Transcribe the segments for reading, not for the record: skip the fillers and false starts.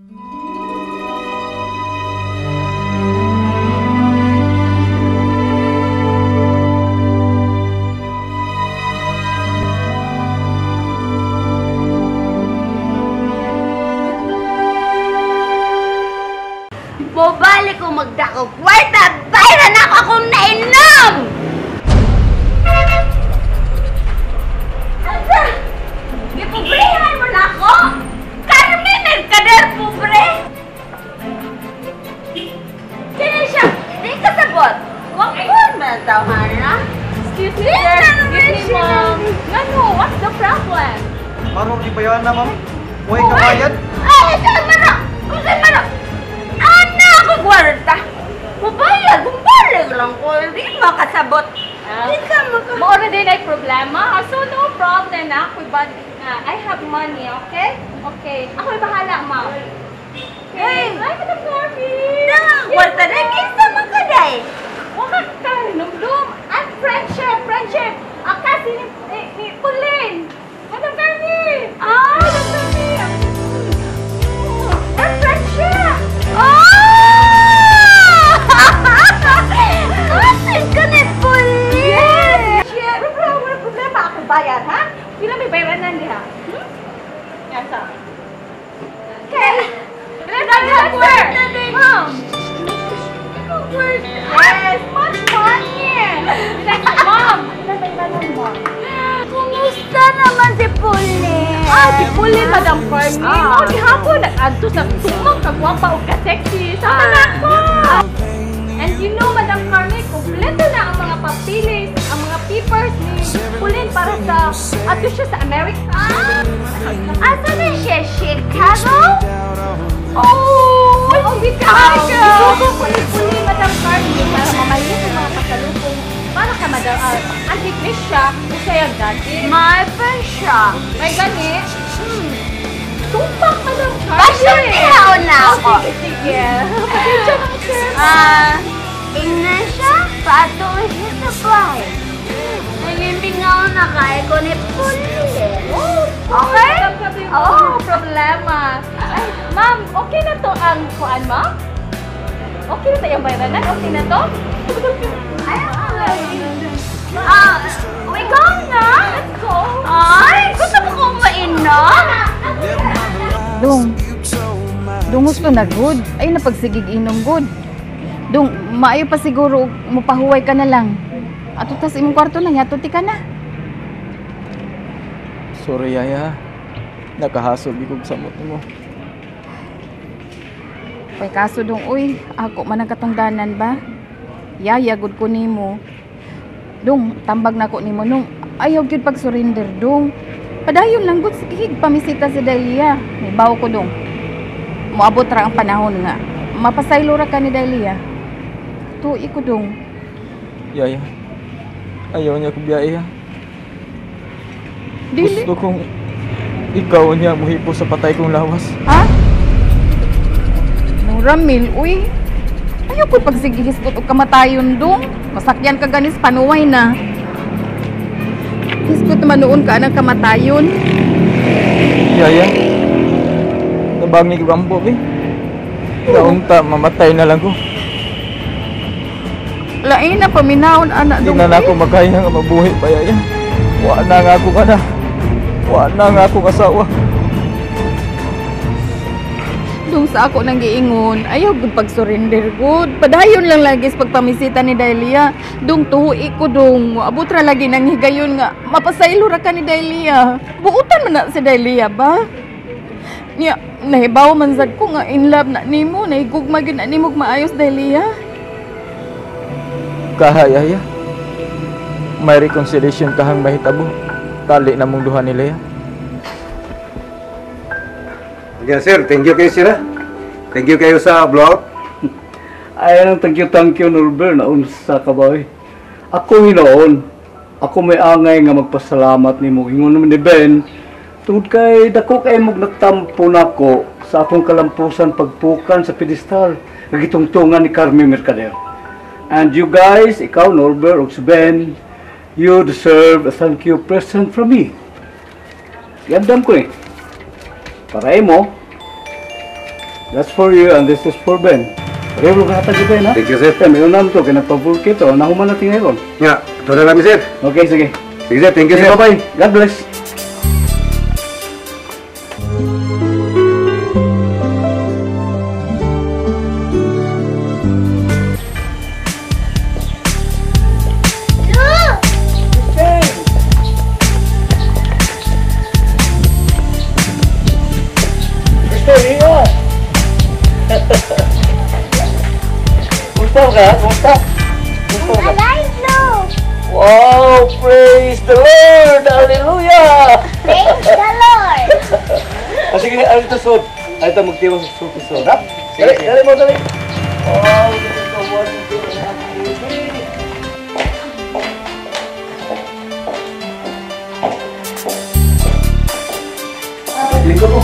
Mobalik ko magdako kwarta, bayran ako akong nainom! Asa? Gipubrehan mo na ako? Carmen Mercader, pobre! Kaya siya, di ka sabot. Wakon man tawhana. Excuse me, sir. Excuse me, ma'am. Ngano, what's the problem? Marong ibayan na, ma'am. Huwag kabayad. Ay, saan man na? Saan man na? Ana ako kwarta. Mubayad, bumbalig lang ko. Hindi makasabot. Hindi ka maka... Maura din ay problema. So, no problem na. Ako'y bad na. I have money, okay? Okay. Ako'y bahala, ma'am. Okay. Hey! Ay, Madam Carmi! Na, kwarta na. Kinsa man ka, day? Waka ka, numdum. I'm friendship, friendship. Akasi ni Pauline. Madam Carmi! Ah! Madam Carmi! We're friendship! Oh! Asin ka ni Pauline! Yes! Shit! Wala wala problema. Ako bayad, ha? Pila may bayranan diha? Hmm? Yan sa. Okay. Let's go, sir! Ma'am! Yes! Much money! Ma'am! Pila may bayranan mo? Kumusta naman si Pauline? Ah, si Pauline, Madam Carmi. Ah. Oh, gihapon nag-adto sa tumang kagwapa o ka-sexy. Sama na ako! And you know, Madam Carmi, kumpleto na ang mga papilis, ang mga papers ni Pauline para sa adto siya sa Amerika. Ah! Asa na siya? Chicago? Oh! Oh, Chicago! Isugo ko ni Pauline, Madam Carmi, para mamalit ang mga pasalubong para ka, Madam Auntie Krisha, o sayang dati. May pa siya. May gani. Tumpak, Madam Carmi. Pasultihaon na ako. Oh, sige, sige. Pasensya na, sir. Ah, ingnan siya, paatuloy siya sa bahay. Nangimingaw na kaya ko ni Pauline. Oh, Okay? Oh, problema. Ay, ma'am, okay na to ang kuan, ma'am? Okay na to yung bayranan? Okay na to? Ay, ah, we go na? Let's go. Ay, gusto mo kong mainom? Dong, dong gusto na good. Ay, napagsigig inom good. Dong, maayo pa siguro mupahuway ka na lang. Ato tas imong kwarto na, yato ti ka na. Sorry, Yaya. Nakahasol ikog samot mo. Kay kaso dong, uy, ako man ang katungdanan ba? Yaya, good ko nimo. Dong, tambag na ko nimo nung ayaw gyud pag-surrender dong. Padayon lang gud sige pamisita si Delia. Nibaw ko dong. Moabot ra ang panahon nga mapasaylo ra ka ni Delia. Tuig ko dong. Yaya, ayaw niya kong biyahe, ha? Dili. Gusto kong ikaw niya muhipo sa patay kong lawas. Ha? Nung Ramil, uy. Ayaw ko pagsigihisgot og kamatayon dong. Masakyan ka ganis panuway na. Hisgot naman noon ka ng kamatayon. Yaya, nabangi ko kampo, be. Naunta, mamatay na lang ko. Lain na paminahon, anak Hindi dong. na na ako makaya nga mabuhi pa, Yaya. Wa na nga ako ka na. Wa na nga akong asawa. Dong sa ako nang giingon, ayaw gud pag-surrender gud. Padayon lang lagi sa pagpamisita ni Delia. Dong tuhi ko dong, abot ra lagi nang higayon nga mapasaylo ra ka ni Delia. Buutan man na si Delia ba? Nya, nahibaw man sad ko nga in love na nimo, nahigugma gyud na nimo og maayos Delia. Kaha, Yaya. May reconciliation kahang mahitabo. Tali na mong duha ni Lea. Okay, sir. Thank you kayo, sir. Thank you kayo sa blowout. Ay, anong thank you, Norbert, na unsa ka ba, eh. Ako hinoon. Ako may angay nga magpasalamat nimo. Ingon naman ni Ben, tungod kay dako kay mog nagtampo nako sa akong kalampusan pagpukan sa pedestal kagitungtungan ni Carmen Mercader. And you guys, ikaw Norbert ug si Ben, you deserve a thank you present from me. Gandam ko eh. Para mo. That's for you and this is for Ben. Pareho ka hatag Ben, ha? Thank you, sir. Eh, may unam to, kaya nagpa-full to. Nahuman natin ngayon. Nga, ito na namin, sir. Okay, sige. Sige, sir. Thank you, Okay, sir. bye-bye. God bless. Kumusta ka? Kumusta? Kumusta ka? Alive, no! Wow! Praise the Lord! Hallelujah! Praise the Lord! Ah, sige, ano ito, Sod? Ano ito, magtiwa sa sulti, Sod, ha? Dali, dali mo, dali! Wow! Ito, one, two, three. Lingkod mo.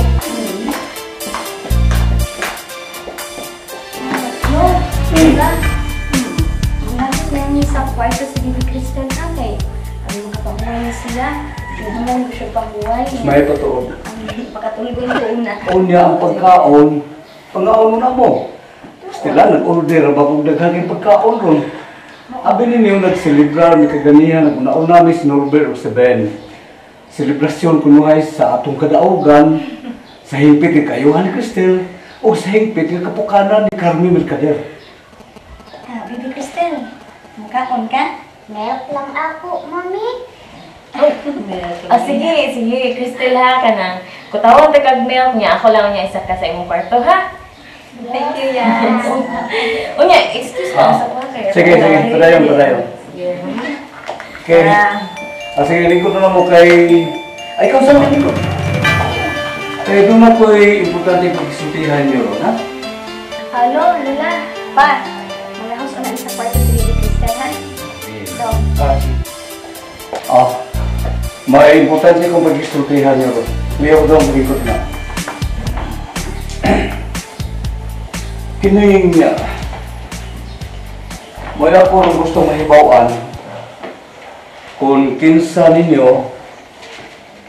No, diba? Ang na niya sa kwarto sa Bibi Crystal ha, kay ang makapahuway na sila. Naman ko siya pahuway. May totoo. Ang pakatulgon ko una. Unya ang pagkaon, pangaon na mo. Stila, nag-order ba kung daghang yung pagkaon ron. Abi ninyo nagselebrar, may kaganihan, nag-una-una mi si Norbert o si Ben. Selebrasyon kunuhay sa atong kadaugan, sa hingpit ng kayuhan ni Cristel, o sa hingpit ng kapukanan ni Carmi Mercader. Ah, Bibi Cristel, mukhaon ka? Milk lang ako, Mami. Ah, sige, sige. Cristel ha, kanang kutawan ta kag milk niya. Ako lang niya isa ka sa imong kwarto, ha? Thank you, Yan. Unya, excuse na sa kuha kayo. Sige, sige, padayon, padayon. Sige. Okay. Ah, sige, lingkod na mo kay... Ay, ikaw sa mga lingkod. Kaya doon na ko'y importante pag-isultihan niyo ron, ha? Hello, Lola. Pa, malahos una sa kwarto si Bibi Cristel, ha? So, Ah, may importante kong pag-isultihan niyo ron. May ako daw mag-ikot na. Kining niya. May ako rin gusto mahibawan kung kinsa ninyo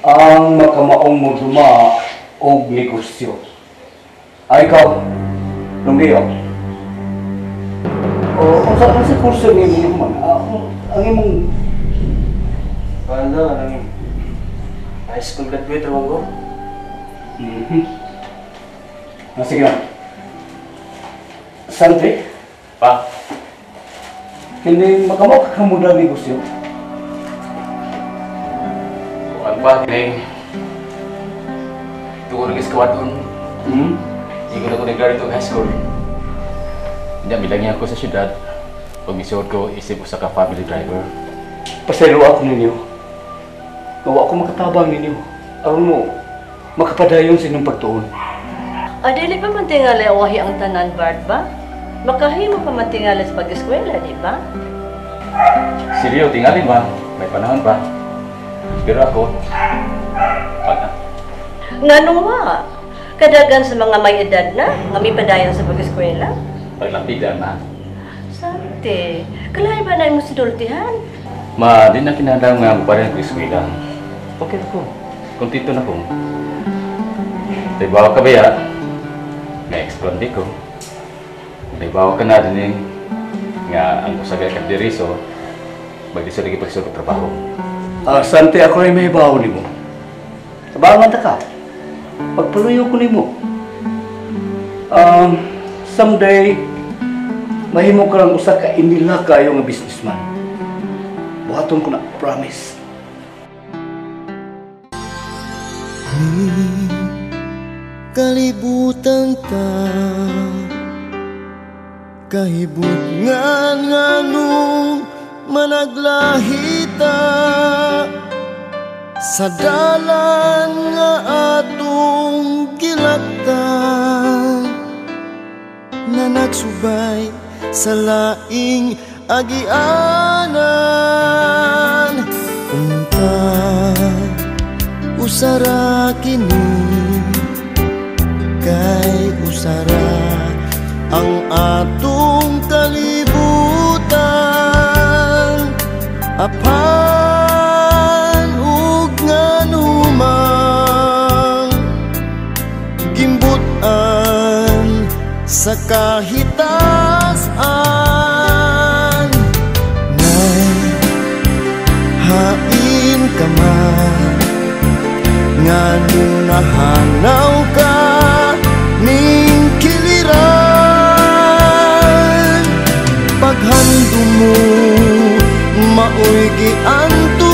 ang makamaong moduma og negosyo. Ay, ikaw, Lumbiyo. O, kung saan sa kurso ni imong man, ang imong... Ano, ang high school graduate ako ko. Ah, sige na. Sante? Pa? Kini makamao ka kamuda negosyo? Kuan pa, kining... Tuon ng iskawadon. Hindi ko na ko nag-graduate ng high school. Hindi, milangin ako sa syudad. Pag misuod ko, isip usa ka family driver. Pasaylo ako ninyo. Gawa ako makatabang ninyo. Aron mo, makapadayon sa inyong pagtuon. Ah, dili pa man tingali awahi ang tanan, Bart, ba? Makahimo pa man tingali sa pag-eskwela, di ba? Si Leo, tingali ba? May panahon pa. Pero ako, wala. Ngano wa? Kadagan sa mga may edad na, nga may padayon sa pag-eskwela. Paglapig na. Sante, kalahi ba na imo sinultihan? Ma, di na kinahanglan nga mo pa rin eskwela. Okay ako. Kontento na ko. Naibawa ka ba ya? Na-explain di ko. Naibawa ka na din eh. Nga ang usagay ka diri so, maglisod lagi pagsulod og trabaho. Ah, Sante, ako rin may bawo nimo. Tabangan ta ka. Pagpaluyo ko nimo. Someday, mahimo ka lang usa ka inila kayo nga businessman. Buhaton ko na, promise. Kalibutan ta kahibutngan nganong managlahita sa dalan nga atong gilaktan na nagsubay sa laing agianan. Unta usara kini kay usara ang atong kalibutan, apan ug nganumang gimbut-an sa kahitasan. Nay, hain ka man, nganong nahanaw ka ning kiliran. Paghandom mo, maoy giantuman.